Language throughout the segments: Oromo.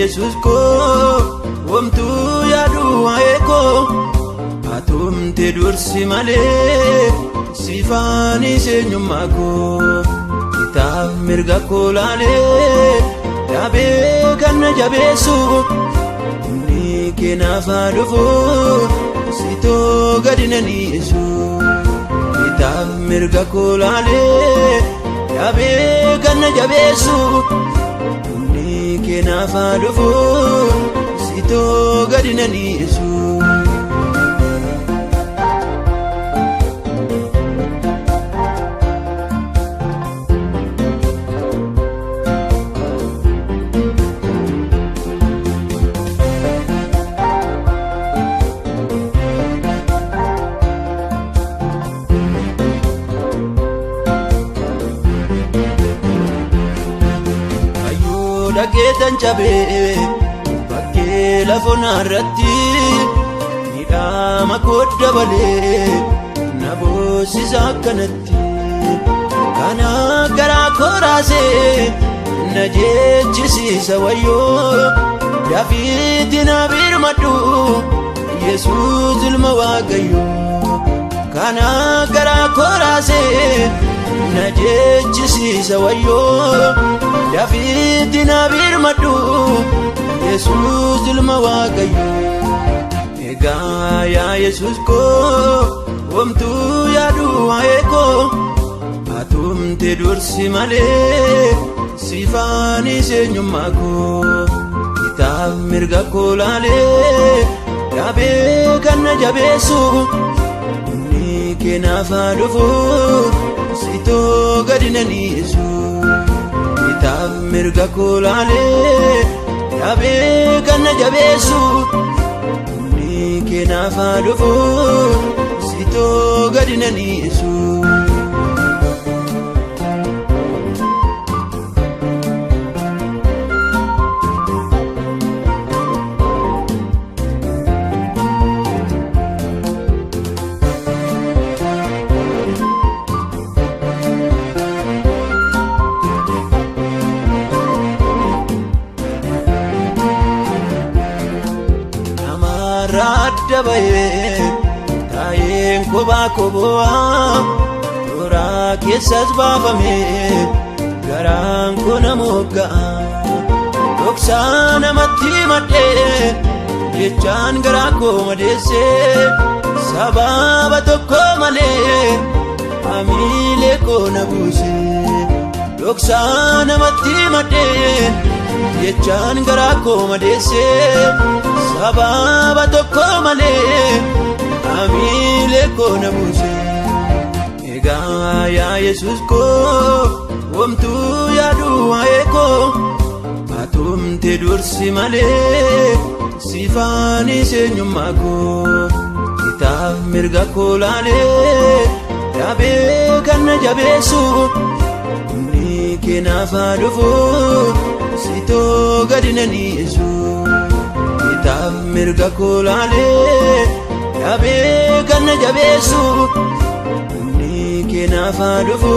Yesuus koo, womtuu yaadu waa'ee koo, atumte dursi malee sifaanis eenyummaa koo. Kitaab mirga koo laalee dhaabee kan na jabeessu, humni kee naaf haa dhufu, sitoo gadi na dhiisu. Kitaab mirga koo laalee dhaabee kan na jabeessu, humni kee naaf haa dhufu, sitoo gadi na dhiisu. Dhageetan cabee bakkee lafoonaa irratti miidhama koo dabalee na boossisa akkanatti. Kana garaa koo raasee na jechisiisa wayyoo, dafiitti na birmadhu, Yesuus ilma Waaqayyoo. Kana garaa koo raasee na jechisiisa wayyoo, dafiitti na birmadhu, Yesuus ilma Waaqayyoo. Egaa yaa Yesuus koo, womtuu yaadu waa'ee koo, atumte dursi malee sifaanis eenyummaa koo. Kitaab mirga koo laalee dhaabee kan na jabeessu, humni kee naaf haa dhufu, sitoo gadi na dhiisu. Kitaab mirga koo laalee dhaabee kan na jabeessu, humni kee naaf haa dhufu, sitoo gadi na dhiisu. Namarraa adda bahee taa'een kophaa kobo'aa, toora keessas baafamee garaan koo na mogga'a. Dhoksaa namatti madhee jechaan garaa koo madeessee, sababa tokko malee hamiilee koo na buuse. Dhoksaa namatti madhee jechaan garaa koo madeessee, sababa tokko malee hamiilee koo na buuse. Egaa yaa Yesuus koo, womtuu yaadu waa'ee koo, atumte dursi malee sifaanis eenyummaa koo. Kitaab mirga koo laalee dhaabee kan na jabeessu, humni kee naaf haa dhufu, sitoo gadi na dhiisu. Kitaab mirga koo laalee dhaabee kan na jabeessu, humni kee naaf haa dhufu,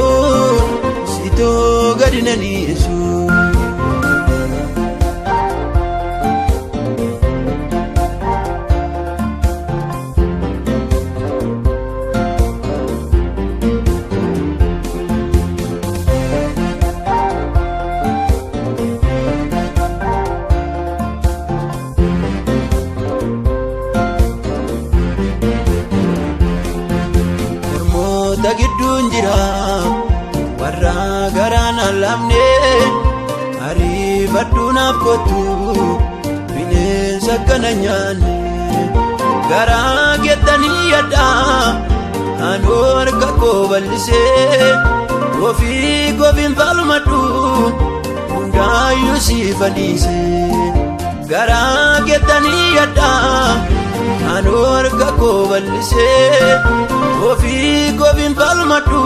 sitoo gadi na dhiisu. Ormoota gidduun jira warra garaan laafne, ariifadhu naaf kottu, bineensa akkana nyaanne. Garaa keettanii yaaddaa anoo harka koo bal'isee, ofii kofiin falmadhu, hundaayyuu si fadhiise. Garaa keettanii yaaddaa anoo harka koo bal'isee, ofii kofiin falmadhu,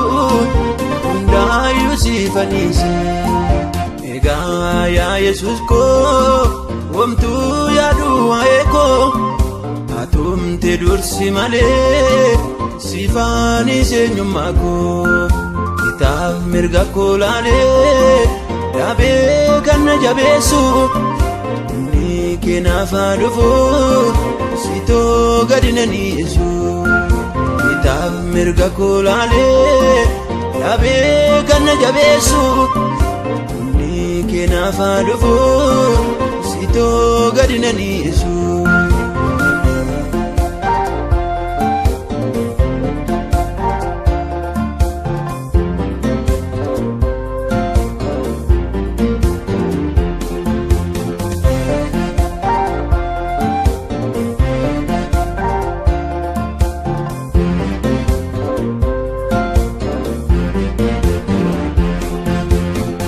hundaayyuu si fadhiise. Egaa yaa Yesuus koo, womtuu yaadu waa'ee koo, atumte dursi malee sifaanis eenyummaa koo. Kitaab mirga koo laalee dhaabee kan na jabeessu, humni keenaaf haa dhufu sitoo gadi naniisu. Bitaaf mirga koo laalee dhabee kan na jabeessu. Humni keenaaf haa dhufu sitoo gadi naniisu.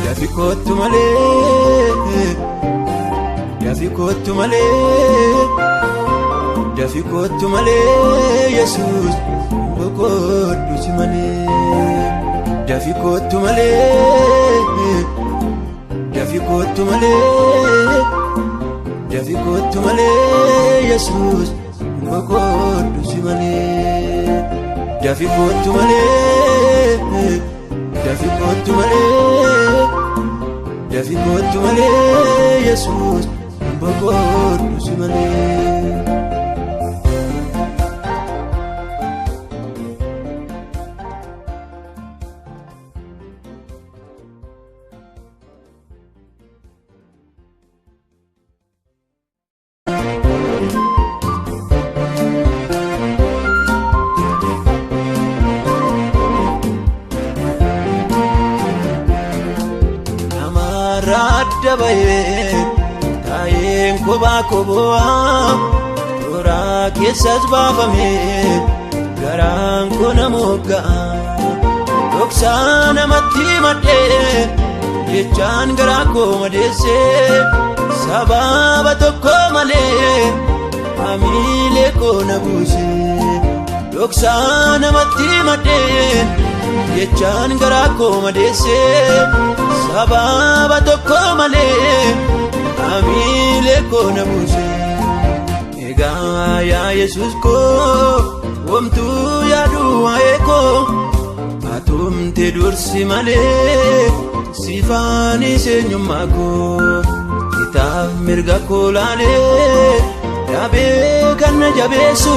Dafi kootu malee, dafi kootu malee, dafi kootu malee, Yesuus boqodhu si malee. Dafi kootu malee, dafi kootu malee, dafi kootu malee, Yesuus boqodhu si malee. Dafi kootu malee, dafi kootu malee, dafi kootu malee, Yesuus boqodhu si malee. Namarraa adda bahee taa'een kophaa kobo'aa toora keessas baafamee garaan koo na mogga'a. Dhoksaa namatti madhee jechaan garaa koo madeessee sababa tokko malee hamiilee koo na buuse. Dhoksaa namatti madhee jechaan garaa koo madeessee sababa tokko malee hamiilee koo na buuse. Egaa yaa Yesuus koo womtuu yaadu waa'ee koo atumte dursi malee sifaanis eenyummaa koo. Kitaab mirga koo laalee dhabee kan na jabeessu.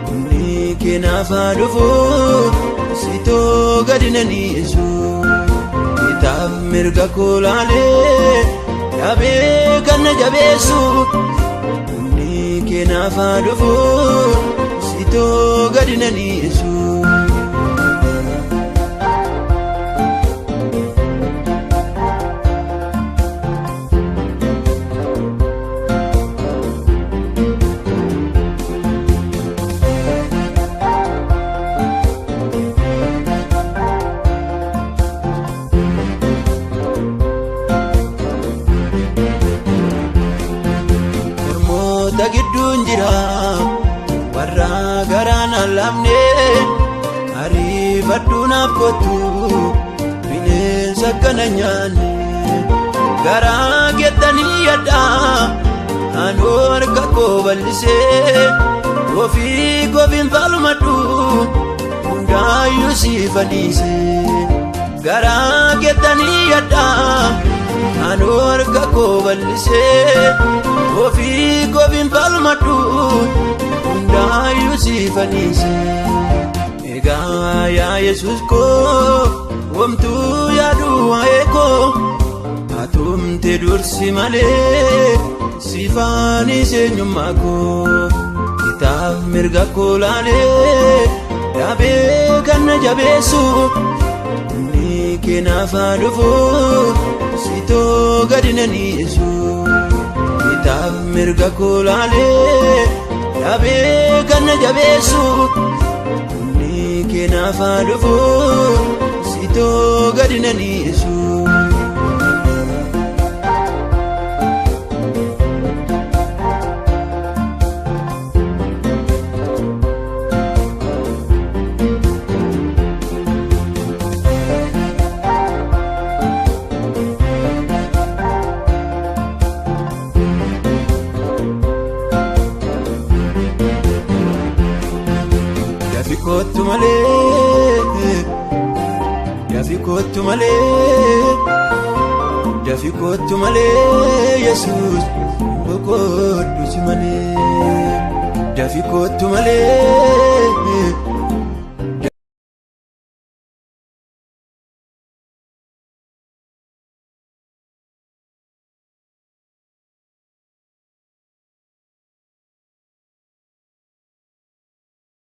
Humni keenaaf haa dhufu sitoo gadi naniisu. Kitaab mirga koo laalee dhabee kan na jabeessu. Humni keenaaf haa dhufu sitoo gadi naniisu. Ormoota gidduun jira warra garaan alaamne ariifadhu naaf kottu bineensa akkana nyaanne. Garaa keettanii yaadda anoo harka koo bal'isee ofii koofiin falmadhu hundaayyuu siif adiise. Garaa keettanii yaadda anoo harka koo bal'isee ofii koofiin falmadhu hundaayyuu siif adiise. Egaa yaa Yesuus koo womtuu yaadu waa'ee koo atumte dursi malee sifaanis eenyummaa koo. Kitaab mirga koo laalee dhabee kan na jabeessu. Humni keenaaf haa dhufu sitoo gadi naniisu. Kitaab mirga koo laalee dhabee kan na jabeessu. Humni keenaaf haa dhufu sitoo gadi naniisu. Dafi kootu malee, dafi kootu malee, dafi kootu malee, Yesuus boqodhu. Boqodhu si malee. Dafi kootu malee.